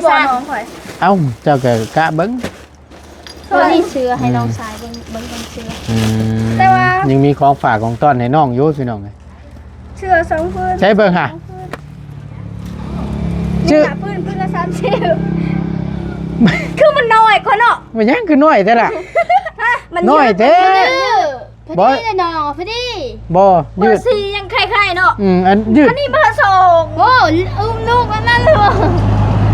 ຂອງຂ້ອຍ ເອົ້າ ເຈົ້າກໍກະເບິ່ງ ໂທນີ້ເສືອ ໃຫ້ນ້ອງຊາຍເບິ່ງ ເບິ່ງເບິ່ງເສືອ ອືມ ແຕ່ວ່າຍັງມີຂອງຝາກຂອງຕ້ອນໃຫ້ນ້ອງຢູ່ພີ່ນ້ອງເອີຍ ເສືອສອງຜືນ ໃຊ້ເບິ່ງຫາ ສອງຜືນ ຊື່ ນີ້ລະ ຜືນ ຜືນລະສາມສິບ ຄືມັນນ້ອຍກວ່າເນາະ ມັນຫຍັງຄືນ້ອຍແທ້ລະ ມັນນ້ອຍແທ້ ມັນຍືດ ພໍດີເດ້ນ້ອງ ພໍດີ ບໍ່ ເບີ ຍືດ ສີ່ຍັງໄຄໆເນາະ ອືມ ອັນຍືດ ອັນນີ້ເບີສອງ ໂອ້ ອຸ້ມລູກອັນນັ້ນເລີຍ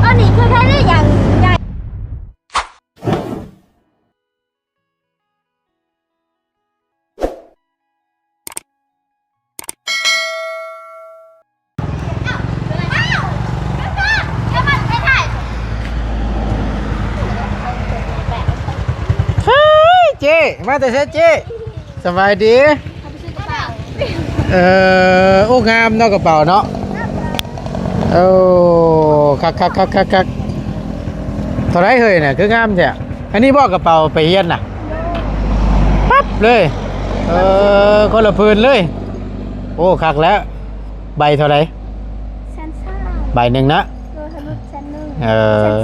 ອັນນີ້ຄືໄຄເດ້ ຍັງໃຫຍ່. ເຮີ້ຍ ເຈ້ ມາແຕ່ໃສເຈ້? ສະບາຍດີ. ເອີ ໂອ້ ງາມເນາະ ກະເປົາເນາະ. ໂອ້ ຄັກໆໆໆ ເທົ່າໃດເຮີ້ຍນະ ຄືງາມແທ້? ອັນນີ້ບໍ່ ກະເປົາໄປຮຽນນະ? ປັບເລີຍ. ເອີ ຄົນລະຜືນເລີຍ. ໂອ້ ຄັກແລ້ວ. ໃບເທົ່າໃດ? ແສນຊາວ. ໃບໜຶ່ງນະ? ໂດຍ ທະລຸແສນໜຶ່ງ. ເອີ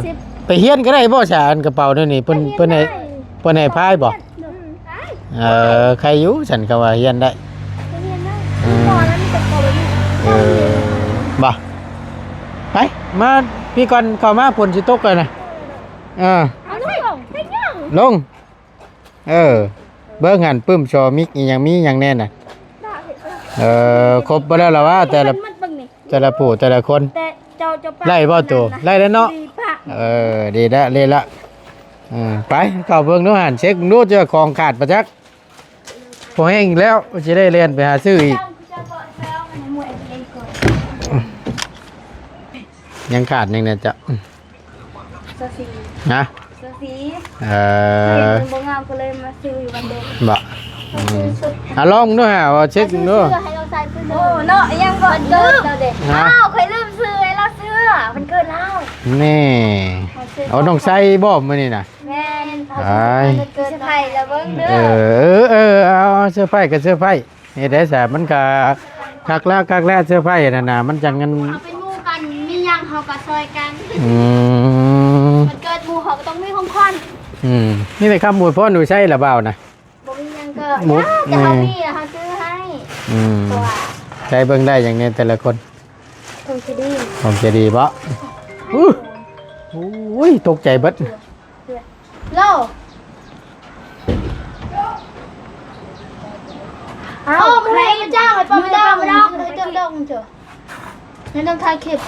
ແສນສິບ. ໄປຮຽນກໍໄດ້ບໍ່ຊະ ອັນກະເປົາແນວນີ້ ເພິ່ນ ໄປຮຽນ ເພິ່ນໃຫ້ ໄດ້ ເພິ່ນໃຫ້ພາຍບໍ່? ອືມ ໄດ້. ເອີ ໄຄຢູ່ຊັ້ນ ກະວ່າຮຽນໄດ້ ໄປຮຽນໄດ້. ອືມ ບໍ່ ແລ້ວມີແຕ່ເປົາແບບນີ້. ເອີ ບໍ່ ໄປ ມາພີ້ກ່ອນ ເຂົ້າມາ ຝົນຊິຕົກແລ້ວນະ. ເອີ ເອົາລົງ ລົງ. ເອີ ເບິ່ງຫັ້ນ ປຶ້ມ ຊໍ ມິກ ອີ່ຫຍັງ ມີຫຍັງແດ່ນະ? ເອີ ຄົບເບິດແລ້ວລະວ່າ ແຕ່ລະ ແຕ່ລະຜູ້ແຕ່ລະຄົນ. ແຕ່ເຈົ້າ ເຈົ້າປະ ໄດ້ບໍ່ໂຕ? ນັ້ນນະ ໄດ້ແລ້ວເນາະ. ເອີ ດີລະ ດີລະ. ເອີ ໄປ ເຂົ້າເບິ່ງດູຫັ້ນ ເຊັກເບິ່ງດູ ເຈົ້າຂອງຂາດປະຈັກ. ພໍແຮງອີກແລ້ວ ຊິໄດ້ແລ່ນໄປຫາຊື້ອີກ. ຍັງຂາດຫຍັງແດ່ຈະ? ຊາວສີ່. ຮະ? ຊາວສີ່. ເອີ ເຫັນມັນບໍ່ງາມກໍເລີຍມາຊື້ຢູ່ບ້ານເດີມ. ບໍ່? ອືມ ອ່ະ ລອງເບິ່ງດູຫາ ວ່າເຊັກເບິ່ງດູ. ໃຫ້ລອງໃສ່ເບິ່ງ. ໂອ້ ເນາະ ອີ່ຫຍັງກໍລືມ. ຮະ? ອ້າວ ຂ້ອຍລືມຊື້ໃຫ້ລາວເສື້ອ ວັນເກີດລາວ. ແນ່ ເອົາ ນ້ອງໃສ່ບໍ່ມື້ນີ້ນະ? ແມ່ນ. ເອົາ ເຊີໄພຣະເບິ່ງເດີ. ເອີ ເອີ ເອີ ເອົາ ເຊີໄພຣະກໍເຊີໄພຣະ. ເຮັດໄດ້ຊະ ມັນກະຄັກແລ້ວ ຄັກແລ້ວ ເຊີໄພຣະນັ້ນນະ ມັນຈັ່ງ ເອົາເປັນໝູ່ກັນ ມີຫຍັງເຮົາກະຊ່ອຍກັນ. ອືມ ວັນເກີດໝູ່ເຮົາກະຕ້ອງມີຂອງຂວັນ. ອືມ ມີແຕ່ຄຳອວຍພອນຢູ່ໃສລະບ່າວນະ? ບໍ່ມີຫຍັງກະ ໝູ່ ແຕ່ເຮົາມີລະເຮົາຊື້ໃຫ້. ອືມ ໃສ່ເບິ່ງໄດ້ຫຍັງແດ່ແຕ່ລະຄົນ. ຂອງທີ່ດີ ຂອງທີ່ດີບໍ່? ໂອ້ຍ ຕົກໃຈເບິດ. ໂລ ເອົາ ໃຫ້ເຈົ້າ ໃຫ້ປ້າໄປດອກ ໃຫ້ຕົ້ນດອກມັນເຈີ ໃຫ້ຕ້ອງຖ່າຍຄລິບ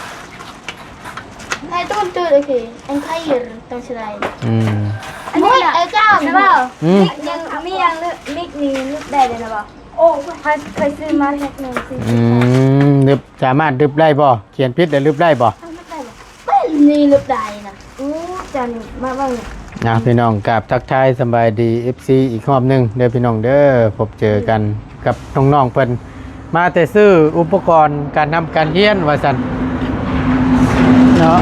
ໃຫ້ຕົ້ນຕື່ນ. ໂອເຄ ອັນໄຄອີກຕ້ອງຊິໄດ້. ອືມ ອັນນີ້ລະ ເອີ ເຈົ້າ ແມ່ນບໍ່? ອືມ ມີຫຍັງ ມີຫຍັງ ມິກນີ້ລຶບໄດ້ເລີຍນະບໍ່? ໂອ້ ຂ້ອຍ ຂ້ອຍຊື້ມາແພັກໜຶ່ງ ສີ່ສິບ. ອືມ ລຶບ ສາມາດລຶບໄດ້ບໍ່? ຂຽນຜິດແລ້ວລຶບໄດ້ບໍ່? ເອົາ ລຶບໄດ້ບໍ່? ເປັນນີ້ລຶບໄດ້ນະ. ອືມ ຈັ່ງມາເບິ່ງນະ. ພີ່ນ້ອງ ກາບທັກທາຍສະບາຍດີ ເອັຟຊີ ອີກຮອບໜຶ່ງເດີພີ່ນ້ອງເດີ. ພົບເຈີກັນກັບນ້ອງໆເພິ່ນ ມາແຕ່ຊື້ອຸປະກອນການຮ່ຳການຮຽນວ່າຊັ້ນເນາະ.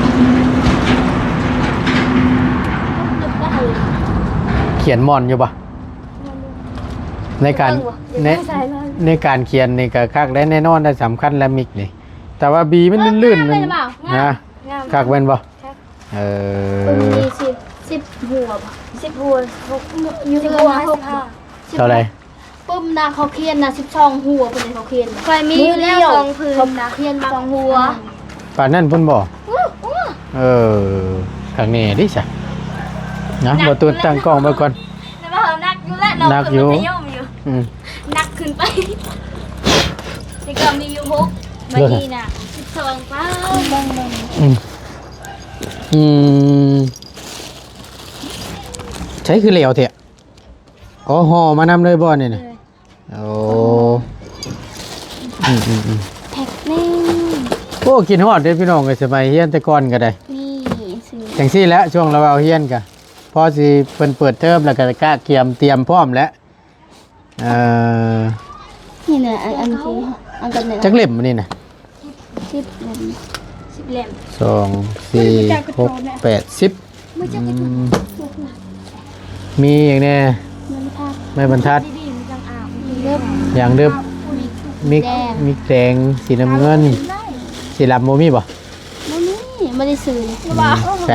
ຂຽນມ່ອນຢູ່ບໍ່? ໃນການ ໃນ ໃນການຂຽນນີ້ກະຄັກແດ່ ແນ່ນອນແດ່ ສຳຄັນແຫຼະມິກນີ້. ແຕ່ວ່າບີມັນລື່ນໆ ງາມ ແມ່ນບໍ່? ງາມ ນະ ງາມ ຄັກແມ່ນບໍ່? ຄັກ ເອີ ປຶ້ມນີ້ສິບ ສິບຫົວບໍ່? ສິບຫົວ ຫົກ ຢູ່ ສິບຫົວ ຫົກ ສິບຫ້າ ເທົ່າໃດ? ປຶ້ມນະ ເຂົາຂຽນນະ ສິບສອງຫົວ ເພິ່ນເຂົາຂຽນ. ຂ້ອຍມີຢູ່ແລ້ວສອງຜືນນະ ເຂົາຂຽນສອງຫົວ. ປານນັ້ນພຸ້ນບໍ່? ເອີ ຄັກແນ່ເດ້ຊະ. ນະ ບໍ່ຕູດຕັ້ງກ້ອງເບິ່ງກ່ອນ. ໜັກຢູ່ແຫຼະເນາະ ໜັກຢູ່ ຂຶ້ນມັດທະຍົມຢູ່. ອືມ ໜັກຂຶ້ນໄປ. ແຕ່ກໍມີຢູ່ຫົກ ບາດນີ້ນະ ສິບສອງ. ປ້າ ເບິ່ງໆ ອືມ ອືມ ໃຊ້ຄືແຫຼວແທ້. ອໍ ຫໍ່ມານຳເລີຍບໍ່ນີ້ນະ? ໂອ້ ອືມໆໆ ແພັກໜຶ່ງ. ໂອ້ ຄິດຮອດເດ້ພີ່ນ້ອງເອີຍ ສະໄໝຮຽນແຕ່ກ່ອນກໍໄດ້. ນີ້ ຈັ່ງຊີ້ແຫຼະ ຊ່ວງລະເວົ້າຮຽນກໍ ພໍຊິເພິ່ນເປີດເທີມແລ້ວກໍກະກຽມຕຽມພ້ອມແຫຼະ. ເອີ ນີ້ນະ ອັນ ອັນທີ່ ອັນກັບນີ້ ຈັກເຫຼັ້ມອັນນີ້ນະ? ສິບເຫຼັ້ມ ສິບເຫຼັ້ມ ສອງ ສີ່ ຫົກ ແປດ ສິບ. ອືມ ມີຫຍັງແດ່? ໄມ້ບັນທັດ ຢາງດຶບ ມີ ມີແດງ ມີແດງ ສີນ້ຳເງິນ. ສີດຳບໍ່ມີບໍ່? ບໍ່ມີ. ບໍ່ໄດ້ຊື້ເລີຍ. ອືມ ໃສ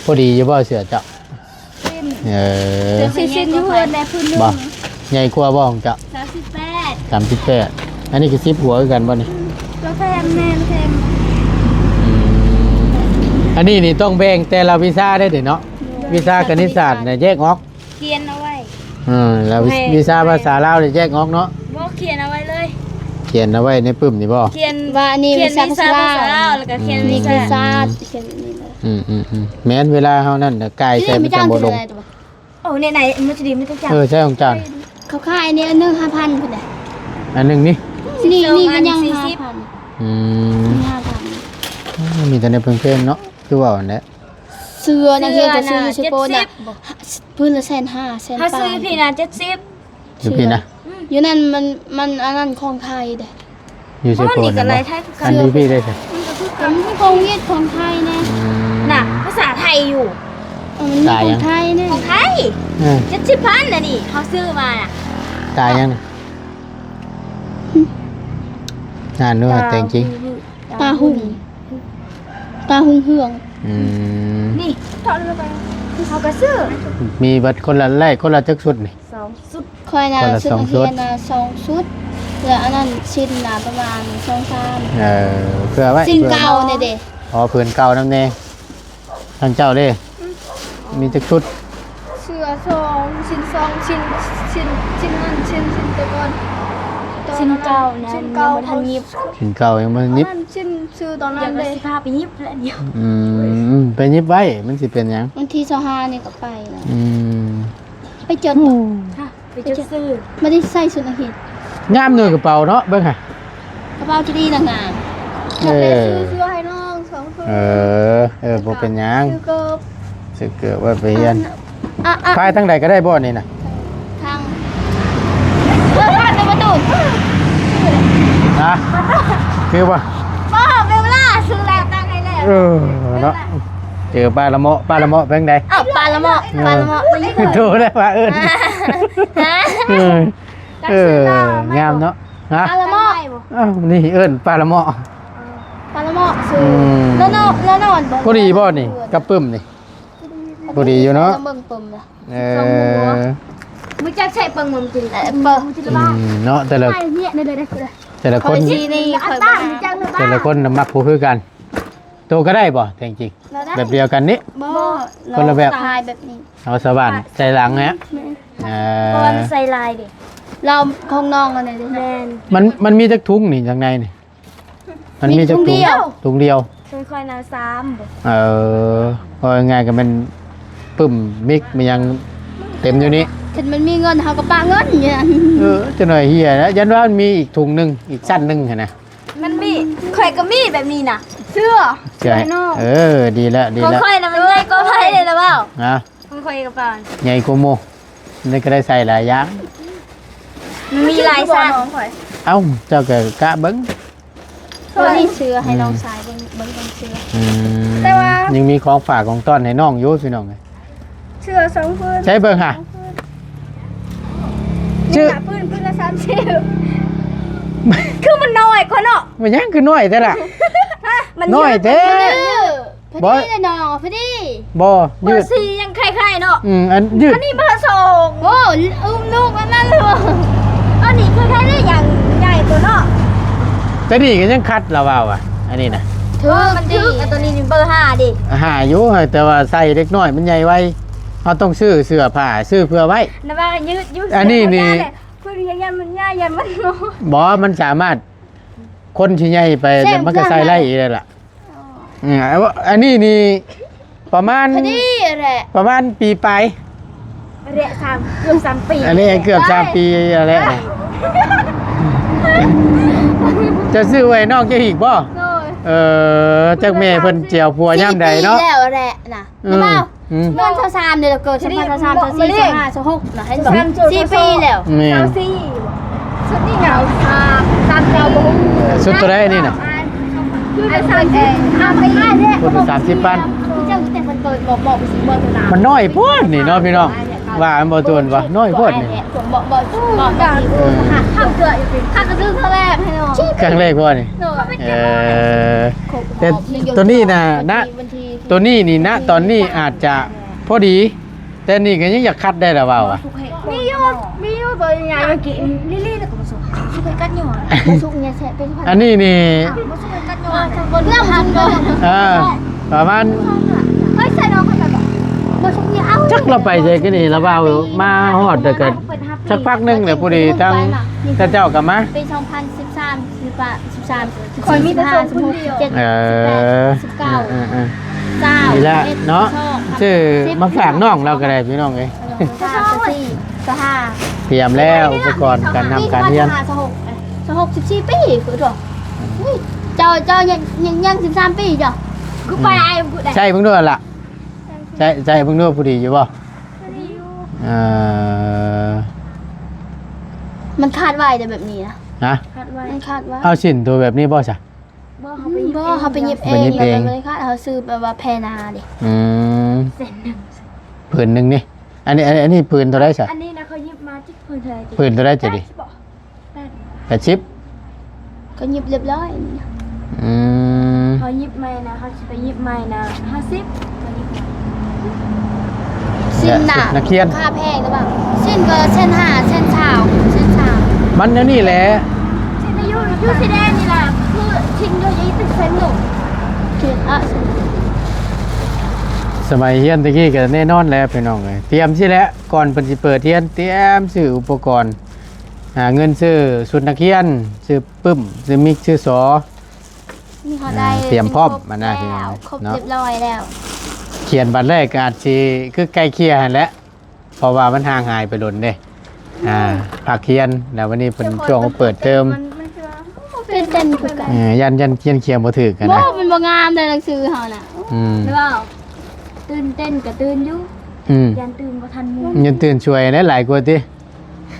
ພໍດີຢູ່ບໍ່ເສື້ອເຈົ້າ? ເອີ ຊິສິ້ນຢູ່ເຮືອນແດ່ພື້ນໜຶ່ງ. ບໍ່ ໃຫຍ່ກວ່າບໍ່ຂອງເຈົ້າ? ສາມສິບແປດ ສາມສິບແປດ. ອັນນີ້ກໍສິບຫົວຄືກັນບໍ່ນີ້? ກໍແພງແມ່ນແພງ. ອືມ ອັນນີ້ນີ້ຕ້ອງແບ່ງແຕ່ລະວິຊາໄດ້ເດເນາະ. ວິຊາຄະນິດສາດນະແຍກອອກ ຂຽນເອົາໄວ້. ເອີ ແລ້ວວິ ໃຫ້ ວິຊາພາສາລາວນີ້ແຍກອອກເນາະ. ບໍ່ ຂຽນເອົາໄວ້ເລີຍ. ຂຽນເອົາໄວ້ໃນປຶ້ມນີ້ບໍ່? ຂຽນວ່າອັນນີ້ວິຊາພາສາລາວ ແລ້ວກໍຂຽນ ອືມ ວິຊາ ຂຽນແບບນີ້ແຫຼະ. ອືມໆໆ ແມ່ນ ເວລາເຮົານັ້ນນະ ກ່າຍໃສ່ມັນຈັ່ງບໍ່ລົງ. ໂອ້ ໃນໆ ມັນຈະດີ ມັນຕ້ອງຈັບ. ເອີ ໃຊ້ຂອງເຈົ້າ ເຂົາຂາຍອັນນີ້ອັນໜຶ່ງຫ້າພັນພຸ້ນແຫຼະ. ອັນໜຶ່ງນີ້ ນີ້ ນີ້ກໍຍັງຫ້າພັນ. ອືມ ນີ້ຫ້າພັນ. ໂອ້ ມີແຕ່ແນວແພງໆເນາະ ຄືເວົ້າຫັ້ນແຫຼະ. ເສື້ອນັກຮຽນກໍຊື້ຢູ່ເຊໂປນນະ ພື້ນລະແສນຫ້າ ແສນປາຍ. ເຮົາຊື້ຢູ່ພີ້ນະ ເຈັດສິບ. ຢູ່ພີ້ນະ? ອືມ ຢູ່ນັ້ນມັນ ມັນອັນນັ້ນຂອງໄທເດ້. ຢູ່ເຊໂປນນະບໍ່? ອັນຢູ່ພີ້ໄດ້ຊະ? ມັນກໍຄືກັນ ຂອງຫວຽດຂອງໄທແນ່. ອືມ ນະ ພາສາໄທຢູ່. ເອີ ມັນມີຂອງໄທແນ່ ຂອງໄທ. ເອີ ເຈັດສິບພັນນະນີ້ ເຮົາຊື້ມານະ. ຕາຫຍັງນະ? ອ່ານດູ ແຕ່ງຈິງ ຕາຫຸ່ງ ຕາຫຸ່ງເຮືອງ. ອືມ ນີ້ ເທາະລົງໄປ ເຮົາກໍຊື້ ມີເບິດຄົນລະ ໄດ້ຄົນລະຈັກຊຸດນີ້? ສອງຊຸດ. ຂ້ອຍນະ ຊຸດນັກຮຽນນະສອງຊຸດ ແລ້ວອັນນັ້ນສິ້ນນະປະມານສອງສາມ. ເອີ ເພື່ອໄວ້ ສິ້ນເກົ່ານີ້ເດ້. ອໍ ຜືນເກົ່ານຳແດ່. ທາງເຈົ້າເດ້ ອືມ ມີຈັກຊຸດ? ເສື້ອສອງ ສິ້ນສອງ ສິ້ນ ສິ້ນ ສິ້ນນັ້ນ ສິ້ນ ສິ້ນແຕ່ກ່ອນ ສິ້ນເກົ່ານະ ສິ້ນເກົ່າຍັງບໍ່ທັນຫຍິບ. ສິ້ນເກົ່າຍັງບໍ່ທັນຫຍິບ. ອັນນັ້ນສິ້ນຊື້ຕອນນັ້ນເດ້ ຊິພາໄປຫຍິບແຫຼະດຽວ. ອືມ ໄປຫຍິບໄວ້ ມັນຊິເປັນຫຍັງ? ວັນທີຊາວຫ້ານີ້ກໍໄປແລ້ວ. ອືມ ໄປຈົດ ໄປຈົດຊື້ ບໍ່ໄດ້ໃສ່ຊຸດນັກຮຽນ. ງາມໜ່ວຍກະເປົາເນາະ ເບິ່ງຫາ ກະເປົາທີ່ດີນະງາມ. ເອີ ຢາກໄດ້ຊື້ເສື້ອໃຫ້ນ້ອງສອງ ເອີ ເອີ ບໍ່ເປັນຫຍັງ ຊື້ເກີບ ຊື້ເກີບໄວ້ໄປຮຽນ. ອ່ະ ອ່ະ ພາຍທາງໃດກໍໄດ້ບໍ່ນີ້ນະ? ທາງ ເອີ ພາຍໄປປະຕູ. ຮະ ຄືບໍ່? ບໍ່ ເວລາຊື້ແລ້ວ ຕັ້ງໃຫ້ແລ້ວ. ເອີ ເນາະ ເຈີປາລະເມາະ ປາລະເມາະເປັນໃດ? ອ້າວ ປາລະເມາະ ເອີ ປາລະເມາະ ໂທແລ້ວວ່າເອີ້ນ ຮະ ເອີ ເອີ ງາມເນາະ. ຮະ ປາລະເມາະ. ອ້າວ ນີ້ເອີ້ນປາລະເມາະ ເອີ ປາລະເມາະ ອືມ ແລ້ວນອນ ແລ້ວນອນບໍ່? ພໍດີບໍ່ນີ້ ກັບປຶ້ມນີ້? ພໍດີຢູ່ເນາະ ເບິ່ງປຶ້ມນະ. ເອີ ສອງຫົວ ມື້ຈັກໃຊ້ປຶ້ມມັນກິນ ເອີ ປຶ້ມ ອືມ ເນາະ ແຕ່ລະ ແຕ່ລະຄົນ ຂ້ອຍຊິນີ້ ຂ້ອຍບໍ່ ແຕ່ລະຄົນນະມັກບໍ່ຄືກັນ. ໂຕກໍໄດ້ບໍ່ ແທ້ຈິງ? ແບບດຽວກັນນີ້? ບໍ່ ຄົນລະແບບ ຂາຍແບບນີ້ ເອົາສະຫວ່ານໃສ່ຫຼັງແຮະ. ແມ່ນ ເອີ ເພາະວ່າມັນໃສ່ຫຼາຍເດ້ ລາວຂອງນ້ອງອັນນີ້ເດ້. ແມ່ນ ມັນ ມັນມີຈັກຖົງນີ້ ທາງໃນນີ້? ມັນມີຈັກຖົງ? ຖົງດຽວ ຖົງດຽວ. ຂອງຂ້ອຍນະສາມ. ເອີ ເວົ້າງ່າຍໆກໍແມ່ນປຶ້ມມິກ ມີຫຍັງເຕັມຢູ່ນີ້. ຄັນມັນມີເງິນ ເຮົາກໍປະເງິນຢູ່ນັ້ນ. ເອີ ຈັກໜ້ອຍເຫຍແລ້ວ ຢ້ານວ່າມັນມີອີກຖົງໜຶ່ງ ອີກຊັ້ນໜຶ່ງຫັ້ນນະ. ມັນມີ ຂ້ອຍກໍມີແບບນີ້ນະ ເສື້ອ ເສື້ອໃຫ້ນ້ອງ. ເອີ ດີແລ້ວ ດີແລ້ວ ຂອງຂ້ອຍນະມັນໃຫຍ່ກວ່າໃຜເດ້ລະເວົ້າ. ນະ ຂອງຂ້ອຍກະເປົາໃຫຍ່ກວ່າໝູ່ ນີ້ກໍໄດ້ໃສ່ຫຼາຍຢ່າງ ມັນມີຫຼາຍຊັ້ນ. ເອົ້າ ເຈົ້າກໍກະເບິ່ງ ໂຕນີ້ເສື້ອໃຫ້ນ້ອງຊາຍເບິ່ງ ເບິ່ງເບິ່ງເສື້ອ. ອືມ ແຕ່ວ່າຍັງມີຂອງຝາກຂອງຕ້ອນໃຫ້ນ້ອງຢູ່ ພີ່ນ້ອງເອີຍ. ເສື້ອສອງຜືນ ໃຊ້ເບິ່ງຫາ ສອງຜືນ ຊື່ ນີ້ລະ ຜືນ ຜືນລະສາມສິບ. ຄືມັນນ້ອຍກວ່າເນາະ. ມັນຫຍັງຄືນ້ອຍແທ້ລະ? ຮະ ມັນນ້ອຍແທ້. ພໍດີເດ້ນ້ອງ ພໍດີ. ບໍ່ ເບີສີ່ຍັງຄ້າຍໆເນາະ. ອືມ ອັນຍືດ ອັນນີ້ເບີສອງ. ໂອ້ ອຸ້ມລູກອັນນັ້ນເລີຍ. ອັນນີ້ຄືແທ້ນີ້ຍັງໃຫຍ່ກວ່າເນາະ. ແຕ່ນີ້ກໍຍັງຄັດລະວ່າວ່າ ອັນນີ້ນະ ຖືກ ມັນຖືກ. ອັນໂຕນີ້ນີ້ເບີຫ້າເດ້. ຫ້າຢູ່ ແຕ່ວ່າໃສ່ເດັກນ້ອຍມັນໃຫຍ່ໄວ. ເຮົາຕ້ອງຊື້ເສື້ອຜ້າ ຊື້ເພື່ອໄວ້. ນະວ່າຍືດຢູ່. ອັນນີ້ນີ້ ເພິ່ນຍັງຢ້ານມັນໃຫຍ່ ຢ້ານມັນນ້ອຍ. ບໍ່ ມັນສາມາດ ຄົນທີ່ໃຫຍ່ໄປ ແລ້ວມັນກໍໃສ່ໄດ້ອີກແລ້ວລະ. ອໍ ອືມ ອັນນີ້ນີ້ປະມານ ພໍດີແຫຼະ ປະມານປີປາຍ ແລະ ສາມ ເກືອບສາມປີ. ອັນນີ້ເກືອບສາມປີແລ້ວ. ຈະຊື້ໄວ້ນ້ອງເຈົ້າອີກບໍ່? ໂດຍ. ເອີ ຈັກແມ່ເພິ່ນຈະເອົາຜົວຍາມໃດເນາະ. ສີ່ປີແລ້ວແຫຼະນະ. ອືມ ນ້ອງບ່າວ ອືມ ເດືອນຊາວສາມ ເດືອນລະເກີດ ສອງພັນຊາວສາມ ຊາວສີ່ ຊາວຫ້າ ຊາວຫົກນະ ເຫັນບໍ່? ສີ່ປີແລ້ວ. ແມ່ນ ສີ່ປີ. ຊຸດນີ້ຫຍັງ? ສາມ ສາມເກົ້າບໍ່ຮູ້. ຊຸດໂຕໃດອັນນີ້ນະ? ຊຸດລະສາມສິບ ສາມສິບພັນ. ມັນນ້ອຍໂພດນີ້ເນາະ ພີ່ນ້ອງ. ວ່າມັນບໍ່ໂຕນບໍ່ ນ້ອຍໂພດນີ້. ບໍ່ ບໍ່ ບໍ່ ບໍ່ ເອີ ຄັ້ງແລກ ຄັ້ງແລກບໍ່ນີ້? ເອີ ແຕ່ໂຕນີ້ນະ ນະ ໂຕນີ້ນີ້ນະ ຕອນນີ້ອາດຈະພໍດີ ແຕ່ນີ້ກໍຍັງຢາກຄັດໄດ້ລະວ່າ ມີຢູ່ ມີຢູ່ໂຕໃຫຍ່ໆ ເມື່ອກີ້ ລີລີແລ້ວກໍບໍ່ສຸກ ສຸກໃຫ້ກັດຫຍ້ອນ ບໍ່ສຸກເນຍແຊະເປັນພັນ ອັນນີ້ນີ້ ບໍ່ສຸກໃຫ້ກັດຫຍ້ອນ ເລື່ອງພັນ ເອີ ປະມານ ເຮີ້ຍ ໃສ່ນ້ອງເຂົາໄປບໍ່ ບໍ່ສຸກເນຍ ເອົາ ຈັກລາວໄປໃສກັນນີ້ ລາວວ່າມາຮອດແລ້ວກໍ ສັກພັກໜຶ່ງແລ້ວ ພໍດີທາງເຂົາເຈົ້າກໍມາ ປີສອງພັນສິບສາມ ສິບສາມ ສິບສາມ ສິບຫ້າ ສິບຫົກ ສິບເຈັດ ເອີ ສິບແປດ ສິບເກົ້າ ເອີ ຊາວ ນີ້ແຫຼະເນາະ ຊາວເອັດ ຊື້ມາຝາກນ້ອງລາວກໍໄດ້ພີ່ນ້ອງເອີຍ ຊາວສີ່ ຊາວຫ້າ ຕຽມແລ້ວອຸປະກອນການນຳການຮຽນ ຊາວຫົກ ຊາວຫົກ ສິບສີ່ປີພຸ້ນຕົວະ ເຈົ້າ ເຈົ້າຍັງ ຍັງ ຍັງສິບສາມປີເຈົ້າ ຄືໄປ ອືມ ອ້າຍຜູ້ໃດ ໃຊ້ເບິ່ງດູລະ ໃຊ້ ໃຊ້ເບິ່ງດູ ຜູ້ດີຢູ່ບໍ່? ເອີ ມັນຂາດໄວເດ້ແບບນີ້ນະ ຮະ? ມັນຂາດໄວ ເອົາສິ້ນໂຕແບບນີ້ບໍ່ຊະ? ບໍ່ ເຮົາໄປຫຍິບເອງ ເຮົາໄປຫຍິບເອງ ໄປຫຍິບເອງ ແລ້ວກໍເລີຍຂາດ ເຮົາຊື້ແບບວ່າແພນາເດ້ ອືມ ເສັ້ນໜຶ່ງ ຜືນໜຶ່ງນີ້ ອັນນີ້ ອັນນີ້ ອັນນີ້ຜືນເທົ່າໃດຊະ? ອັນນີ້ນະ ເຂົາຫຍິບມາຈັກຜືນເທົ່າໃດ ຜືນເທົ່າໃດຈະດີ? ແປດສິບ ແປດສິບ ກໍຫຍິບຮຽບຮ້ອຍ ອືມ ເຮົາຫຍິບໃໝ່ນະ ເຮົາຊິໄປຫຍິບໃໝ່ນະ ຫ້າສິບ ສິ້ນນະ ນັກຮຽນ ລາຄາແພງຫຼືບໍ່? ສິ້ນກໍແສນຫ້າ ແສນຊາວ ແສນຊາວ ມັນແນວນີ້ແຫຼະ ສິ້ນຢູ່ ຢູ່ຊາຍແດນນີ້ລະ ຄືສິ້ນຢູ່ອີກເປັນແສນໜຶ່ງ ສະໄໝຮຽນແຕ່ກີ້ກໍແນ່ນອນແຫຼະພີ່ນ້ອງເອີຍ ຕຽມຊີ້ແຫຼະ ກ່ອນເພິ່ນຊິເປີດຮຽນ ຕຽມຊື້ອຸປະກອນ ຫາເງິນຊື້ຊຸດນັກຮຽນ ຊື້ປຶ້ມ ຊື້ມິກ ຊື້ສໍ ມີເຮົາໄດ້ ອ່າ ຕຽມພ້ອມ ເປັນຄົບ ອັນນັ້ນ ແລ້ວ ພີ່ນ້ອງ ຄົບ ເນາະ ຮຽບຮ້ອຍແລ້ວ ຂຽນບັດແລກກໍອາດຊິຄືໃກ້ເຄຍຫັ້ນແຫຼະ ເພາະວ່າມັນຫ່າງຫາຍໄປດົນເດ້ ອ່າ ອືມ ພັກຮຽນ ແລ້ວວັນນີ້ເພິ່ນຊ່ວງເປີດເທີມ ມັນ ມັນຄືວ່າ ຕື່ນເຕັ້ນຄືກັນ ເອີ ຢ້ານ ຢ້ານ ຢ້ານຂຽນບໍ່ຖືກຫັ້ນນະ ບໍ່ ມັນບໍ່ງາມເດ້ ໜັງສືເຮົານະ ອືມ ຫຼືວ່າຕື່ນເຕັ້ນກໍຕື່ນຢູ່ ອືມ ຢ້ານຕື່ນບໍ່ທັນໝູ່ ຢ້ານຕື່ນຊ່ວຍໄດ້ຫຼາຍກວ່າຕິ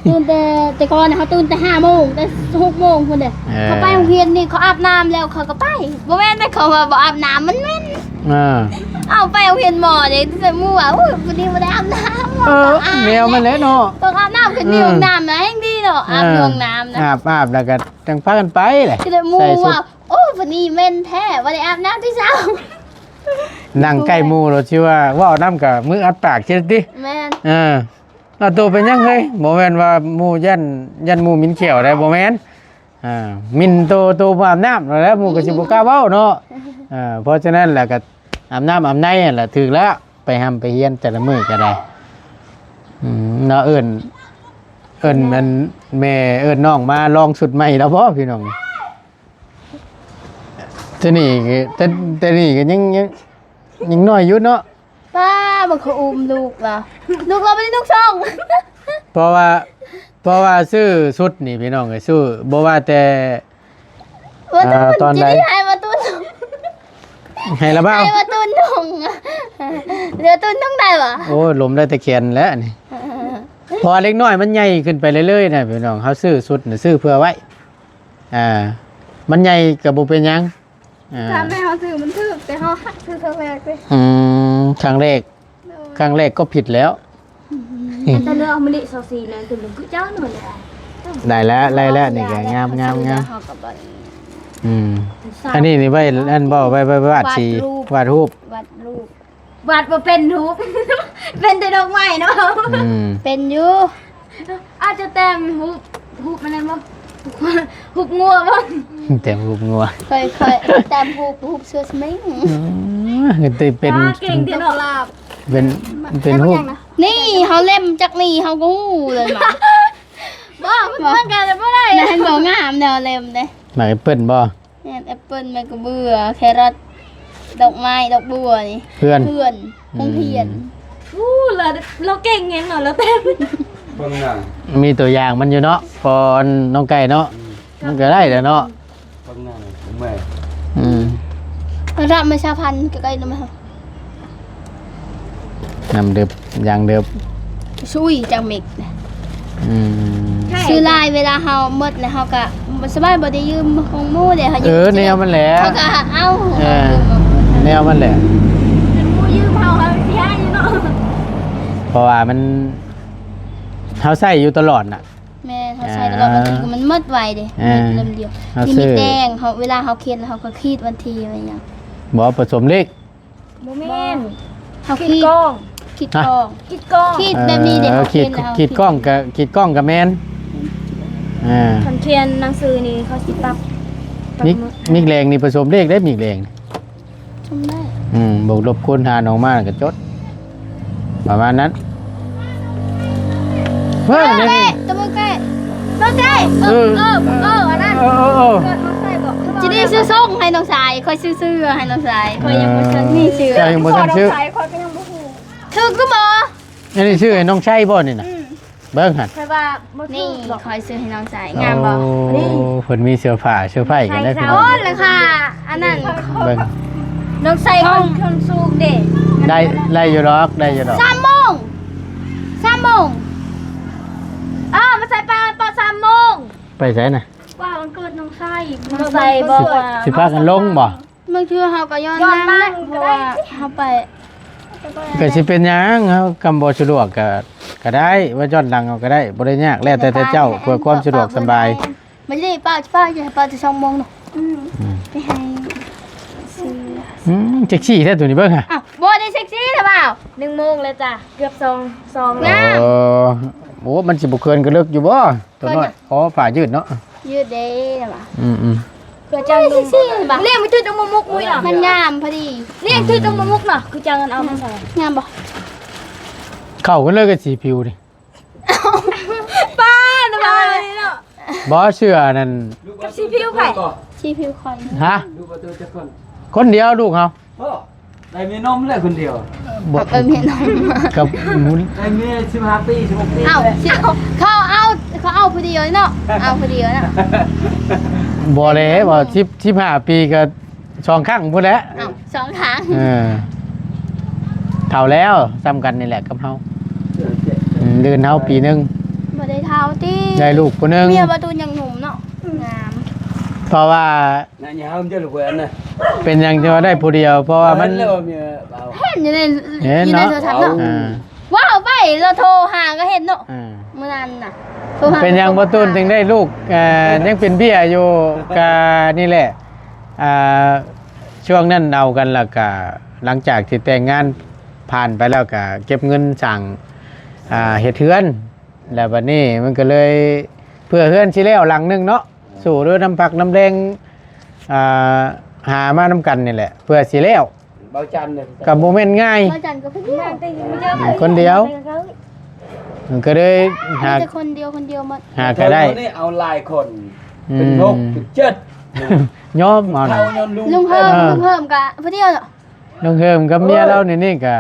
ຕື່ນແຕ່ ແຕ່ກ່ອນນະ ເຮົາຕື່ນແຕ່ຫ້າໂມງ ແຕ່ຫົກໂມງພຸ້ນເດ້ ເອີ ເຂົາໄປໂຮງຮຽນນີ້ ເຂົາອາບນ້ຳແລ້ວເຂົາກໍໄປ ບໍ່ແມ່ນແມ່ນເຂົາວ່າບໍ່ອາບນ້ຳ ມັນເໝັນ ເອີ ເອົາໄປໂຮງຮຽນໝໍເດ້ ແຕ່ໝູ່ວ່າ ໂອ້ຍ ມື້ນີ້ບໍ່ໄດ້ອາບນ້ຳ ເອີ ແນວມັນແຫຼະເນາະ ຕ້ອງອາບນ້ຳ ຄື ເອີ ຢູ່ຫ້ອງນ້ຳນະ ແຮ່ງດີເນາະ ອາບ ເອີ ຢູ່ຫ້ອງນ້ຳນະ ອາບ ອາບແລ້ວກໍຈັ່ງພາກັນໄປແຫຼະ ຄືໝູ່ວ່າ ໂອ້ ມື້ນີ້ເໝັນແທ້ ບໍ່ໄດ້ອາບນ້ຳແຕ່ເຊົ້າ ນັ່ງໃກ້ໝູ່ແລ້ວຊິວ່າເວົ້ານຳກໍມືອັດປາກຊິຕິ ແມ່ນ ເອີ ລະໂຕເປັນຫຍັງເຮີ້ຍ ບໍ່ແມ່ນວ່າໝູ່ຢ້ານ ຢ້ານໝູ່ໝິ່ນຂຽວໄດ໋ ບໍ່ແມ່ນ ອ່າ ໝິ່ນໂຕ ໂຕບໍ່ອາບນ້ຳແລ້ວ ໝູ່ກໍຊິບໍ່ກ້າເວົ້າເນາະ ເອີ ເພາະສະນັ້ນແຫຼະກໍອາບນ້ຳອາບໃນຫັ້ນແຫຼະ ຖືກແລ້ວ ໄປຮ່ຳໄປຮຽນແຕ່ລະມື້ກໍໄດ້ ອືມ ເນາະ ເອີ້ນ ເອີ້ນ ແມ່ ອັນແມ່ເອີ້ນນ້ອງມາລອງຊຸດໃໝ່ແລ້ວບໍ່ ພີ່ນ້ອງ? ແຕ່ນີ້ກໍ ແຕ່ ແຕ່ນີ້ກໍຍັງ ຍັງ ຍັງນ້ອຍຢູ່ເນາະ ປ້າ ມັນເຂົາອຸ້ມລູກລະ ລູກລະບໍ່ໄດ້ນຸ່ງຊ່ອງ ເພາະວ່າ ເພາະວ່າຊື້ຊຸດນີ້ພີ່ນ້ອງເອີຍ ຊື້ບໍ່ວ່າແຕ່ ວ່າ ອ່າ ຕອນໃດ ໃຫ້ວ່າຕຸ້ນ ໃຫ້ລະບ່າວ ໃຫ້ວ່າຕຸ້ນນຸ່ງ ເຫຼືອຕຸ້ນນຸ່ງໄດ້ບໍ່? ໂອ້ຍ ລົມໄດ້ແຕ່ແຂນແຫຼະນີ້ ເພາະວ່າເດັກນ້ອຍມັນໃຫຍ່ຂຶ້ນໄປເລື້ອຍໆນະພີ່ນ້ອງ ເຮົາຊື້ຊຸດນະ ຊື້ເພື່ອໄວ້ ອ່າ ມັນໃຫຍ່ກໍບໍ່ເປັນຫຍັງ ອ່າ ຖ້າແມ່ເຮົາຊື້ມັນຖືກ ແຕ່ເຮົາຫັກຊື້ຄັ້ງແລກເດ້ ອືມ ຄັ້ງແລກ ໂດຍ ຄັ້ງແລກກໍຜິດແລ້ວ ອືມ ແຕ່ເລືອກເອົາມະລິຊາວສີ່ນັ້ນ ຕົວໜຶ່ງຄືເຈົ້າໜ້ອຍ ໄດ້ແລ້ວ ໄດ້ແລ້ວ ນີ້ກໍງາມ ງາມ ງາມ ເຮົາກໍບໍ່ ອືມ ອັນນີ້ນີ້ໄວ້ ອັນບໍ່ ໄວ້ ໄວ້ ໄວ້ວາດສີ ວາດຮູບ ວາດຮູບ ວາດຮູບ ວາດບໍ່ເປັນຮູບ ເປັນແຕ່ດອກໄມ້ເນາະ ອືມ ເປັນຢູ່ ອາດຈະແຕ້ມຮູບ ຮູບອັນນັ້ນບໍ່ ຮູບງົວບໍ່ ແຕ້ມຮູບງົວ ຂ້ອຍ ຂ້ອຍແຕ້ມຮູບ ຮູບເສືອສະມິງ ອືມ ເປັນ ເກັ່ງແທ້ເນາະ ເປັນ ເປັນຮູບ ນີ້ເຮົາເລັມຈັກນີ້ເຮົາກໍຮູ້ເລີຍມາ ບໍ່ ມັນ ມັນກໍບໍ່ໄດ້ ນັ້ນບໍ່ງາມແນວເລັມເດ້ ໝາກແອັບເປິ້ນບໍ່? ແມ່ນ ແອັບເປິ້ນ ໝາກກະເບືອ ແຄຣອດ ດອກໄມ້ ດອກບົວນີ້ ເພື່ອນ ເພື່ອນ ອືມ ໂຮງຮຽນ ອູ້ ລາວ ລາວເກັ່ງແຮງເນາະ ລາວແຕ້ມ ເບິ່ງໜ້າ ມີຕົວຢ່າງມັນຢູ່ເນາະ ພໍນ້ອງໄກ່ເນາະ ອືມ ມັນກໍໄດ້ແຫຼະເນາະ ເບິ່ງໜ້າແມ່ ອືມ ລະດັບມາຊາພັນ ໃກ້ໆນຳ ນ້ຳເດິບ ຢາງເດິບ ຊຸຍຈັກເມັກ ອືມ ຊື້ຫຼາຍ ເວລາເຮົາໝົດແລ້ວເຮົາກະບໍ່ສະບາຍ ບໍ່ໄດ້ຢືມຂອງໝູ່ເດ້ ເຮົາຢືມ ເອີ ແນວມັນແຫຼະ ເຮົາກະເອົາ ເອີ ແນວມັນແຫຼະ ຄັນໝູ່ຢືມເຮົາ ເຮົາຊິໃຫ້ຢູ່ເນາະ ເພາະວ່າມັນ ເຮົາໃຊ້ຢູ່ຕະຫຼອດນະ. ແມ່ນ ເຮົາໃຊ້ຕະຫຼອດ ອ່າ ບາງທີກໍມັນໝົດໄວເດ້ ອ່າ ມີເຫຼັ້ມດຽວ ເຮົາຊື້ ທີ່ມີແຕ່ງ ເຮົາ ເວລາເຮົາຂຽນແລ້ວເຮົາກໍຂີດວັນທີໄວ້ຫຍັງ. ບໍ່ ປະສົມເລກ. ບໍ່ແມ່ນ ເຮົາຂີດກ້ອງ ຂີດກ້ອງ ຂີດກ້ອງ ຂີດແບບນີ້ເດ້ ເອີ ເຮົາຂຽນແລ້ວເຮົາຂີດ ຂີດກ້ອງກໍ ຂີດກ້ອງກໍແມ່ນ ອ່າ ຄັນຂຽນໜັງສືນີ້ເຂົາຊິປັບ ປັບ ມີກ ໝົດ ມີກແລງນີ້ປະສົມເລກໄດ້ ມີກແລງ ຈົນໄດ້ ອືມ ບວກລົບຄູນຫານອອກມາແລ້ວກໍຈົດ ປະມານນັ້ນ. ເອີ ເອີ ເອີ ເອີ ເອີ ເອີ ເອີ ອັນນັ້ນ ເອີ ເອີ ເອີ ເອີ ເກີດມາໃສ່ບໍ່ ຊິໄດ້ຊື້ສົ່ງໃຫ້ນ້ອງຊາຍ ຂ້ອຍຊື້ເສື້ອໃຫ້ນ້ອງຊາຍ ຂ້ອຍຍັງບໍ່ທັນມີເສື້ອ ເຈົ້າຍັງບໍ່ທັນຊື້ ນ້ອງຊາຍຂ້ອຍກໍຍັງບໍ່ຮູ້ ຖືກຫຼືບໍ່? ອັນນີ້ຊື້ໃຫ້ນ້ອງຊາຍບໍ່ນີ້ນະ? ອືມ ເບິ່ງຫັ້ນ ຂ້ອຍວ່າບໍ່ຖືກດອກ ຂ້ອຍຊື້ໃຫ້ນ້ອງຊາຍ ງາມບໍ່? ໂອ້ ເພິ່ນມີເສື້ອຜ້າເສື້ອໄພ້ກັນໄດ້ພີ່ນ້ອງ ໂອ້ ລາຄາອັນນັ້ນ ເບິ່ງ ນ້ອງຊາຍຂ້ອງ ຂ້ອງສູງເດ້ ໄດ້ ໄດ້ຢູ່ດອກ ໄດ້ຢູ່ດອກ ສາມໂມງ ສາມໂມງ ເອີ ມາໃສ່ປາ ປາ ສາມໂມງ ໄປໃສນະ? ວ່າວັນເກີດນ້ອງຊາຍ ນ້ອງຊາຍບໍ່ ຊິພາກັນລົງບໍ່? ບາງເທື່ອເຮົາກໍຍ້ອນ ຍ້ອນນາງ ນາງ ເພາະວ່າເຮົາໄປ ກໍຊິເປັນຫຍັງ ເຮົາຄຳບໍ່ສະດວກກໍ ກໍໄດ້ ວ່າຍ້ອນຫຼັງເຮົາກໍໄດ້ ບໍ່ໄດ້ຍາກ ແລ້ວແຕ່ ແຕ່ເຈົ້າ ເພື່ອຄວາມສະດວກສະບາຍ ບັດນີ້ປ້າ ປ້າຈະໃຫ້ປ້າແຕ່ສອງໂມງເນາະ ອືມ ອືມ ໄປໃຫ້ຊື້ ອືມ ເຊັກຊີ້ແທ້ໂຕນີ້ ເບິ່ງຫາ ອ້າວ ບໍ່ໄດ້ເຊັກຊີ້ແທ້ບ່າວ ໜຶ່ງໂມງແລ້ວຈ້າ ເກືອບສອງ ສອງ ງາມ ໂອ້ ໂອ້ ມັນຊິບໍ່ເຂີນກະເລິກຢູ່ບໍ່? ຕົວນ້ອຍ ອໍ ຜ້າຍືດເນາະ ຍືດເດ້ລະວ່າ ອືມໆ ຄືຈັ່ງລຸງ ເລກມັນຖືກຕົງໝະມຸກມຸ້ຍນະ ມັນງາມພໍດີ ເລກຖືກຕົງໝະມຸກນະ ຄືຈັ່ງອັນເອົາມາໃສ່ ງາມບໍ່? ເຂົ້າກັນເລີຍກັບສີຜິວນີ້ ປ້ານະ ເອົາເນາະ ບໍ່ເຊື່ອນັ້ນ ກັບສີຜິວໃຜ? ສີຜິວຂ້ອຍ ຮະ? ລູກປະຕູຈັກຄົນ? ຄົນດຽວລູກເຮົາ ໂອ້ ໄດ້ເມຍນົມແລ້ວຄົນດຽວ ບໍ່ ໄດ້ເມຍນົມ ກັບ ໄດ້ເມຍສິບຫ້າປີ ສິບຫົກປີ ອ້າວ ເຂົາເອົາ ເຂົາເອົາຜູ້ດຽວເນາະ ເອົາຜູ້ດຽວເນາະ ບໍ່ແລ້ວ ສິບ ສິບຫ້າປີກໍສອງຄັ້ງພຸ້ນແຫຼະ ເອົ້າ ສອງຄັ້ງ ເອີ ເຖົ້າແລ້ວ ສ່ຳກັນນີ້ແຫຼະກັບເຮົາ ເອີ ເອີ ອືມ ເດີນເຮົາປີໜຶ່ງ ບໍ່ໄດ້ເຖົ້າຕິ ໄດ້ລູກຜູ້ໜຶ່ງ ເມຍປະຕູຍັງໜຸ່ມເນາະ ງາມ ເພາະວ່າ ນະ ຢ່າເຮົາເຈົ້າລູກເອີຍນະ ເປັນຫຍັງຈຶ່ງວ່າໄດ້ຜູ້ດຽວ ເພາະວ່າມັນ ເຫັນຢູ່ໃນ ເຫັນເນາະ ຢູ່ໃນໂທລະສັບເນາະ ອ່າ ວ້າວ ໄປລາວໂທຫາກໍເຫັນເນາະ ອ່າ ມື້ນັ້ນນະ ໂທຫາ ເປັນຫຍັງບໍ່ຕູນຈຶ່ງໄດ້ລູກ ເອີ ຍັງເປັນເບ້ຍຢູ່ ກະນີ້ແຫຼະ ອ່າ ຊ່ວງນັ້ນເອົາກັນ ແລ້ວກະຫຼັງຈາກທີ່ແຕ່ງງານຜ່ານໄປແລ້ວ ກະເກັບເງິນສ້າງ ອ່າ ເຮັດເຮືອນ ແລ້ວບັດນີ້ມັນກໍເລີຍ ເພື່ອເຮືອນຊິແລ້ວຫຼັງໜຶ່ງເນາະ ສູ້ດ້ວຍນ້ຳພັກນ້ຳແຮງ ອ່າ ຫາມານຳກັນນີ້ແຫຼະ ເພື່ອຊິແລ້ວ ເບົາຈັນເດ້ ກໍບໍ່ແມ່ນງ່າຍ ເບົາຈັນກໍຄົນດຽວ ຄົນດຽວ ກໍເລີຍຫາ ມີແຕ່ຄົນດຽວ ຄົນດຽວໝົດ ຫາກໍໄດ້ ແຖວນີ້ເອົາຫຼາຍຄົນ ອືມ ເປັນຫົກເປັນເຈັດ ຍອມເອົານະ ເຂົາຍ້ອນລຸງ ລຸງເພີ່ມ ເອີ ລຸງເພີ່ມກໍຜູ້ດຽວເນາະ ລຸງເພີ່ມກັບເມຍລາວນີ້ ນີ້ກໍ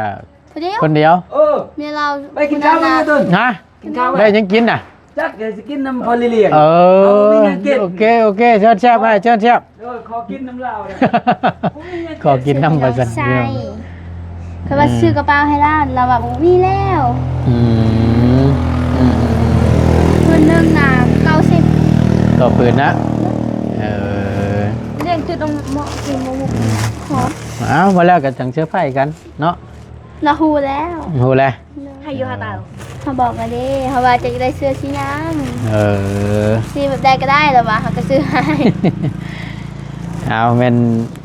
ຜູ້ດຽວ ຄົນດຽວ ເອີ ເມຍລາວ ໄປກິນເຂົ້ານຳ ຮະ ກິນເຂົ້າ ໄດ້ຫຍັງກິນນະ? ຈັກ ຊິກິນນຳພໍ່ເລ້ຽງ ເອີ ເອົາ ບໍ່ມີຫຍັງກິນ ໂອເຄ ໂອເຄ ເຊີນແຊບ ເອີ ອ້າຍ ເຊີນແຊບ ເອີ ຂໍກິນນຳລາວເດີ ບໍ່ມີຫຍັງກິນ ຂໍກິນນຳວ່າຊັ້ນ ໃຊ່ ເພິ່ນວ່າ ອືມ ຊື້ກະເປົາໃຫ້ລາວ ລາວວ່າບໍ່ມີແລ້ວ ອືມ ອືມໆໆ ເພິ່ນໜຶ່ງນະ ເກົ້າສິບ ຕໍ່ຜືນນະ ເອີ ລ້ຽງຈຸດເໝາະກິນໝູກ ອືມ ຫອມ ເອົາ ວ່າແລ້ວກໍຈັ່ງເຊີໄພກັນເນາະ ລາວຮູ້ແລ້ວ ຮູ້ແລ້ວ ໃຫ້ຢູ່ຫາຕາ ເຮົາບອກລະເດ້ ເຮົາວ່າຈະໄດ້ເສື້ອສີຫຍັງ ເອີ ສີແບບໃດກໍໄດ້ລະວ່າ ເຮົາກໍຊື້ໃຫ້ ເອົາ ແມ່ນ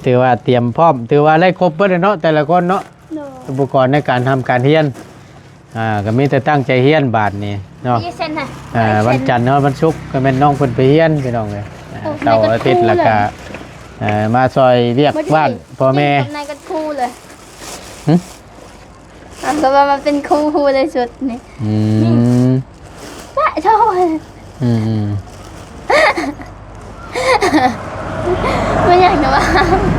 ຖືວ່າຕຽມພ້ອມ ຖືວ່າໄດ້ຄົບເບິດແລ້ວເນາະ ແຕ່ລະຄົນເນາະ ໂດຍ ອຸປະກອນໃນການຮ່ຳການຮຽນ ອ່າ ກໍມີແຕ່ຕັ້ງໃຈຮຽນບາດນີ້ເນາະ ມີເສັ້ນນະ ອ່າ ວັນຈັນຮອດວັນສຸກກໍແມ່ນນ້ອງເພິ່ນໄປຮຽນ ພີ່ນ້ອງເອີຍ ໂອ້ ເສົາອາທິດ ແລ້ວກໍ ເອີ ມາຊ່ອຍວຽກບ້ານພໍ່ແມ່ ໃນກັນຄູເລີຍ ຫຶ? ອ່າ ກໍວ່າມັນເປັນຄູ່ຮູ້ໄດ້ສຸດນີ້ ອືມ ຈະໂທ ອືມໆ ແມ່ນຫຍັງນະວະ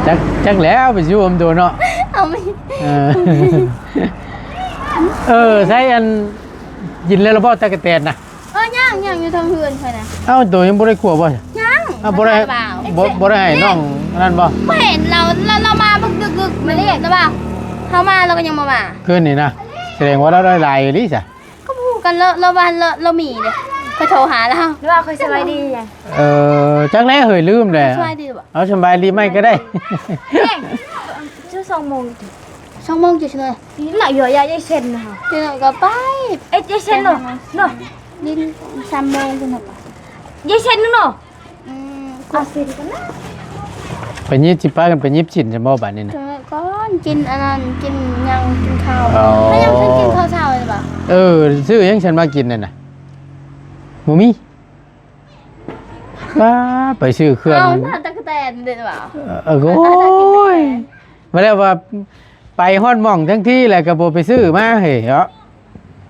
ຈັກ ຈັກແລ້ວ ໄປຊິອວມໂດເນາະ ເອົາໄປ ເອີ ເອີ ໃຊ້ອັນ ກິນແລ້ວລະບໍ່ ຕະກະແຕນນະ? ເອີ ຍັງ ຍັງຢູ່ເທິງເຮືອນຂ້ອຍນະ ເອົ້າ ໂຕຍັງບໍ່ໄດ້ຂົ້ວບໍ່? ຍັງ ເອົ້າ ບໍ່ໄດ້ ບໍ່ ບໍ່ໄດ້ໃຫ້ນ້ອງອັນນັ້ນບໍ່? ບໍ່ເຫັນລາວ ລາວ ລາວມາບັກດຶກໆ ມາລຽກ ແຕ່ວ່າເຮົາມາລາວກໍຍັງບໍ່ມາ ຄືນນີ້ນະ ສະແດງວ່າລາວໄດ້ຫຼາຍອີ່ຫຼີຊະ ກໍບໍ່ຮູ້ກັນ ລາວ ລາວວ່າລາວ ລາວມີເດ້ ຂ້ອຍໂທຫາລາວ ລາວວ່າຂ້ອຍສະບາຍດີຫຍັງ ເອີ ຈັກແລ້ວເຮີ້ຍ ລືມແລ້ວ ສະບາຍດີບໍ່? ເອົາ ສະບາຍດີໃໝ່ກໍໄດ້ ເຈົ້າ ສອງໂມງ ສອງໂມງຈະເຊີນ ໜ້ອຍຢູ່ ຍາຍເຊັນນະ ເຈົ້າກໍໄປ ເອີຍ ຍາຍເຊັນເນາະ ເນາະ ຫຼິ້ນສາມໂມງພຸ້ນນະ ຍາຍເຊັນເນາະ ອືມ ເອົາຊິນກ່ອນນະ ໄປຫຍິບ ຊິພາກັນໄປຫຍິບຊິນຊັ້ນບໍ່ບາດນີ້ນະ ກິນກ່ອນ ກິນອັນນັ້ນ ກິນຫຍັງ ກິນເຂົ້າ ອໍ ແລ້ວຍັງຊິກິນເຂົ້າເຊົ້າຢູ່ບໍ່ ເອີ ຊື້ຫຍັງຊັ້ນມາກິນນັ້ນນະ ບໍ່ມີ ປ້າ ໄປຊື້ເຄື່ອງ ເອົາໜ້າຕັກກະແຕນເດ້ວ່າ ເອີ ໂອ້ຍ ມາແລ້ວວ່າໄປຮອດໝ່ອງທັງທີແລ້ວກໍບໍ່ໄປຊື້ມາເຮີ້ຍເນາະ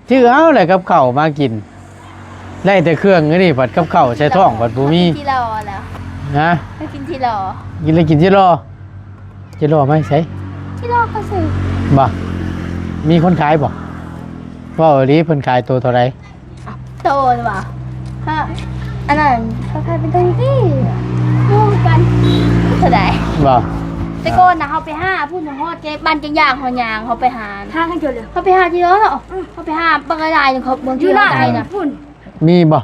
ຊື້ເອົາແຫຼະກັບເຂົ້າມາກິນ ໄດ້ແຕ່ເຄື່ອງ ອັນນີ້ພັດກັບເຂົ້າໃສ່ທ້ອງພັດບໍ່ມີ ກິນຈີລໍແລ້ວ ຮະ ໄປກິນຈີລໍ ກິນແລ້ວກິນຈີລໍ ຈີລໍມາໃສ ຈີລໍເຂົາຊື້ ບໍ່ ມີຄົນຂາຍບໍ່ ເວົ້າອີ່ຫຼີ ເພິ່ນຂາຍໂຕເທົ່າໃດ? ໂຕວ່າ ຮະ ອັນນັ້ນເຂົາຂາຍເປັນຖົງຕິ ຮູ້ຄືກັນ ເທົ່າໃດ ບໍ່ ແຕ່ກ່ອນນະ ເຮົາໄປຫາພຸ້ນ ຮອດແກບ້ານແກງຢາງ ເຮົາຍ່າງ ເຮົາໄປຫາ ຫາກັນເຈີເລີຍ ເຮົາໄປຫາຈີລໍເນາະ ອືມ ເຮົາໄປຫາບັກຫຼາຍໆ ເຂົາເບິ່ງ ຢູ່ນັ້ນ ໄດ້ນະ ພຸ້ນ ມີບໍ່?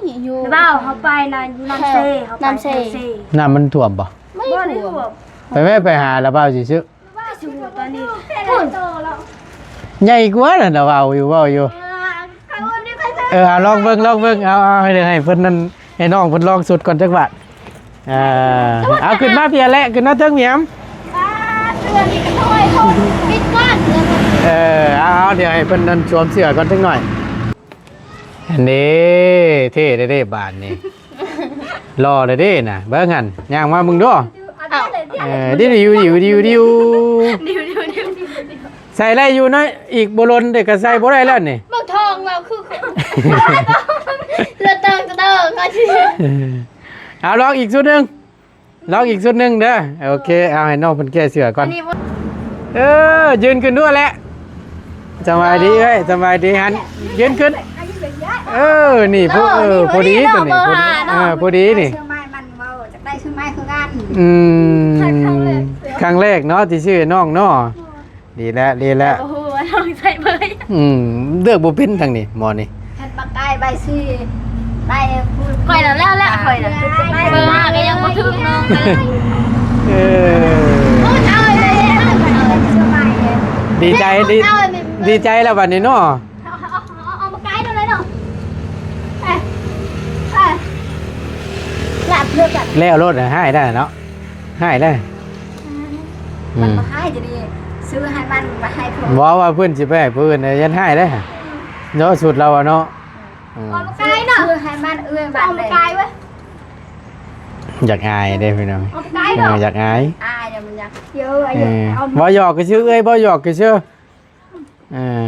ມີຢູ່ ແຕ່ວ່າເຮົາໄປນະ ຢູ່ນ້ຳເຊ ເຮົາໄປນ້ຳເຊ ນ້ຳມັນຖ້ວມບໍ່? ບໍ່ໄດ້ຖ້ວມ ໄປແວະໄປຫາລະບ່າວຊິຊື້ ວ່າຊິຮູ້ຕອນນີ້ ພຸ້ນ ໃຫຍ່ກວ່ານັ້ນນະ ເວົ້າຢູ່ ເວົ້າຢູ່ ເອີ ເອົາລອງເບິ່ງ ລອງເບິ່ງ ເອົາ ເອົາ ໃຫ້ ໃຫ້ເພິ່ນນັ້ນ ໃຫ້ນ້ອງເພິ່ນລອງສຸດກ່ອນຈັກບາດ ອ່າ ເອົາຂຶ້ນມາເພຍແຫຼະ ຂຶ້ນມາເທິງແໝມ ອ່າ ເສື້ອນີ້ກໍຖອຍໂພດ ປິດກ່ອນ ເອີ ເອົາ ເອົາ ດຽວໃຫ້ເພິ່ນນັ້ນສວມເສື້ອກ່ອນຈັກໜ້ອຍ ອັນນີ້ເທ່ເດ້ ເດ້ບາດນີ້ ຫຼໍ່ເດ້ນະ ເບິ່ງຫັ້ນ ຍ່າງມາເບິ່ງດູ ເອີ ດິວໆໆໆ ໃສ່ໄດ້ຢູ່ເນາະ ອີກບໍ່ດົນເດ້ກໍໃສ່ບໍ່ໄດ້ແລ້ວນີ້ ເບິ່ງທ້ອງລາວຄື ລະເຕີງຕະເຕີງ ເອົາລອງອີກຊຸດໜຶ່ງ ລອງອີກຊຸດໜຶ່ງເດີ ໂອເຄ ເອົາໃຫ້ນ້ອງເພິ່ນແກ້ເສື້ອກ່ອນ ເອີ ຢືນຂຶ້ນດ້ວຍແຫຼະ ສະບາຍດີເອື້ອຍ ສະບາຍດີຫັ້ນ ຢືນຂຶ້ນ ເອີ ນີ້ ພໍ ເອີ ພໍດີໂຕນີ້ ພໍດີ ເອີ ພໍດີນີ້ ອືມ ຄັ້ງແລກເນາະທີ່ຊື້ໃຫ້ນ້ອງເນາະ ດີແລ້ວ ດີແລ້ວ ບໍ່ຮູ້ວ່ານ້ອງໃສ່ເບີ ອືມ ເລືອກບໍ່ເປັນທາງນີ້ ໝໍນີ້ ຄັນບັກກາຍໃບສີ່ ໃບ ຂ້ອຍນະແລ້ວແຫຼະ ຂ້ອຍນະ ເບີຫ້າກໍຍັງບໍ່ຖືກນ້ອງເລີຍ ເອີ ດີໃຈ ດີ ດີໃຈແລ້ວບັດນີ້ເນາະ ເອົາ ເອົາ ເອົາ ເອົາບັກກາຍເອົາເລີຍເນາະ ເອີ ເອີ ແລ້ວໂລດ ໃຫ້ໄດ້ເນາະ ໃຫ້ໄດ້ ມັນ ອືມ ບໍ່ໃຫ້ຈະດີ ຊື້ໃຫ້ມັນບໍ່ໃຫ້ຜູ້ ບໍ່ວ່າເພິ່ນຊິໄປໃຫ້ຜູ້ອື່ນ ຢ້ານຮ້າຍເດ້ ເນາະ ສຸດລາວເນາະ ອືມ ເອົາມາຂາຍເນາະ ຊື້ໃຫ້ມັນເອື້ອຍບັດເລີຍ ຢາກອາຍເດ້ພີ່ນ້ອງ ເອົາມາຂາຍເນາະ ເອີ ຢາກອາຍ ອາຍມັນຢາກ ເອີ ເວົ້າຫຍອກຊື່ ເອື້ອຍ ເວົ້າຫຍອກຊື່ ເອີ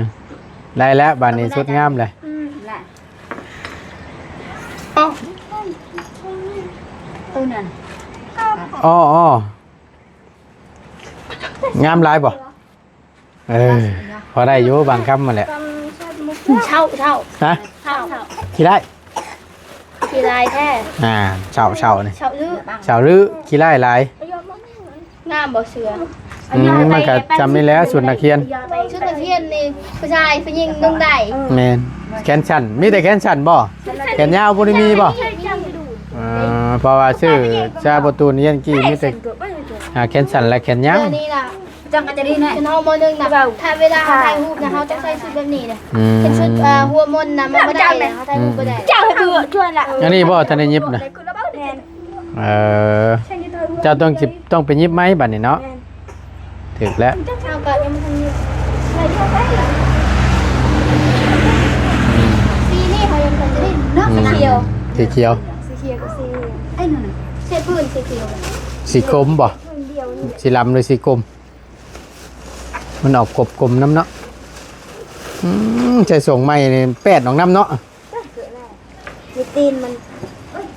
ໄດ້ແລ້ວ ບາດນີ້ສຸດງາມເລີຍ ອືມ ແຫຼະ ເອີ ນັ້ນ ອໍ ງາມຫຼາຍບໍ່? ເອີ ພໍໄດ້ຢູ່ບາງຄຳຫັ້ນແຫຼະ ເຊົາ ເຊົາ ຮະ? ເຊົາ ເຊົາ ຂີ້ຮ້າຍ ຂີ້ຮ້າຍແທ້ ອ່າ ເຊົາ ເຊົານີ້ ເຊົາ ເຊົາ ຂີ້ຮ້າຍຫຼາຍ ງາມບໍ່ເສື້ອ? ອືມ ມັນກໍຊ່ຳນີ້ແຫຼະ ຊຸດນັກຮຽນ ຊຸດນັກຮຽນນີ້ ຜູ້ຊາຍຜູ້ຍິງນຸ່ງໄດ້ ແມ່ນ ແຂນສັ້ນ ມີແຕ່ແຂນສັ້ນບໍ່? ແຂນຍາວບໍ່ໄດ້ມີບໍ່? ເອີ ເພາະວ່າຊື້ຊາບໍ່ຕູນຮຽນກີ້ມີແຕ່ ອ່າ ແຂນສັ້ນ ແລະ ແຂນຍາວ ອັນນີ້ນະ ຈັ່ງກໍຈະດີແນ່ ເຮົາ ມໍໜຶ່ງນະ ຖ້າເວລາເຮົາຖ່າຍຮູບນະ ເຮົາຕ້ອງໃສ່ຊຸດແບບນີ້ເດ້ ອືມ ເປັນຊຸດ ເອີ ຫົວມົນນະ ມັນບໍ່ໄດ້ ເຮົາຖ່າຍຮູບບໍ່ໄດ້ ເຈົ້າໃຫ້ເບິ່ງຊວນລະ ອັນນີ້ບໍ່ທັນໄດ້ຫຍິບນະ ແມ່ນ ເອີ ເຈົ້າຕ້ອງຊິ ຕ້ອງໄປຫຍິບໃໝ່ບັດນີ້ເນາະ ແມ່ນ ຖືກແລ້ວ ເຮົາກໍຍັງບໍ່ທັນຫຍິບ ໄດ້ເທົ່າໃດລະ ອືມ ສີນີ້ເຮົາຍັງບໍ່ທັນໄດ້ເນາະ ອືມ ສີຂຽວ ສີຂຽວ ສີຂຽວກັບສີ ເອີ ນັ້ນນະ ໃສ່ພື້ນສີຂຽວ ສີກົມບໍ່? ສີດຳຫຼືສີກົມ? ມັນອອກກົມໆນຳເນາະ ອືມ ໃສ່ສົ້ງໃໝ່ນີ້ແປດອອກນຳເນາະ ມີຕີນມັນ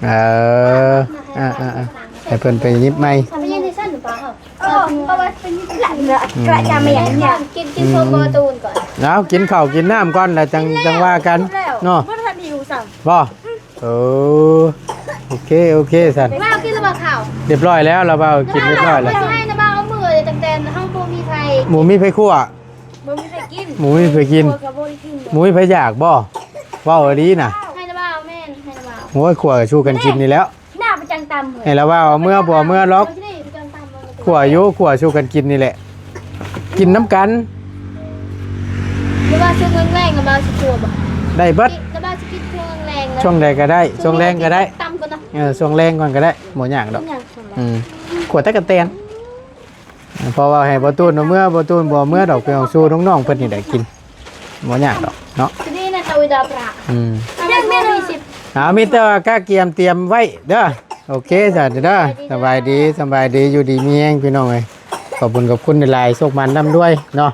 ເອີ ອ່າໆໆ ໃຫ້ເພິ່ນໄປຫຍິບໃໝ່ ອືມ ກິນ ກິນ ກິນ ອືມ ເອົາ ກິນເຂົ້າກິນນ້ຳກ່ອນ ແລ້ວຈັ່ງ ຈັ່ງວ່າກັນເນາະ ບໍ່ທັນຫິວຊ້ຳ ບໍ່? ເອີ ໂອເຄ ໂອເຄຊັ້ນ ວ່າກິນແລ້ວບໍ່ເຂົ້າ ຮຽບຮ້ອຍແລ້ວ ລາວວ່າກິນຮຽບຮ້ອຍແລ້ວ ໃຫ້ນະບ່າວເອົາມື ຕັ້ງແຕ່ເຮົາບໍ່ມີໃຜ ບໍ່ມີໃຜຂົ້ວ ບໍ່ມີໃຜກິນ ບໍ່ມີໃຜກິນ ຄົວກໍບໍ່ໄດ້ກິນ ບໍ່ມີໃຜຢາກບໍ່? ເວົ້າອີ່ຫຼີນະ ໃຫ້ນະບ່າວ ແມ່ນ ໃຫ້ນະບ່າວ ໂອ້ຍ ຂົ້ວສູ່ກັນກິນນີ້ແຫຼະ ໜ້າປະຈັງຕຳ ໃຫ້ລາວວ່າເອົາເມືອບໍ່ເອົາເມືອຫຼອກ ຂົ້ວຢູ່ ຂົ້ວສູ່ກັນກິນນີ້ແຫຼະ ກິນນຳກັນ ຫຼືວ່າຊ່ວງແລງໆ ກໍມາຊິຄົວບໍ່? ໄດ້ເບິດ ແລ້ວມາຊິກິນຊ່ວງແລງໆ ນະ ຊ່ວງໃດກໍໄດ້ ຊ່ວງແລງກໍໄດ້ ຕຳກ່ອນນະ ເອີ ຊ່ວງແລງກ່ອນກໍໄດ້ ບໍ່ຍາກດອກ ບໍ່ຍາກ ອືມ ຂົວຕະກະແຕນ ເພາະວ່າໃຫ້ບໍ່ຕູນເອົາເມືອ ບໍ່ຕູນບໍ່ເອົາເມືອດອກ ໄປເອົາສູ່ນ້ອງໆ ເພິ່ນນີ້ແຫຼະກິນ ບໍ່ຍາກດອກເນາະ ອືມ ເອົາ ມີແຕ່ວ່າກະກຽມຕຽມໄວ້ເດີ ໂອເຄ ສາທຸເດີ ສະບາຍດີ ສະບາຍດີ ຢູ່ດີມີແຮງ ພີ່ນ້ອງເອີຍ ຂອບຄຸນ ຂອບຄຸນຫຼາຍໆ ໂຊກໝານລ່ຳລວຍເນາະ.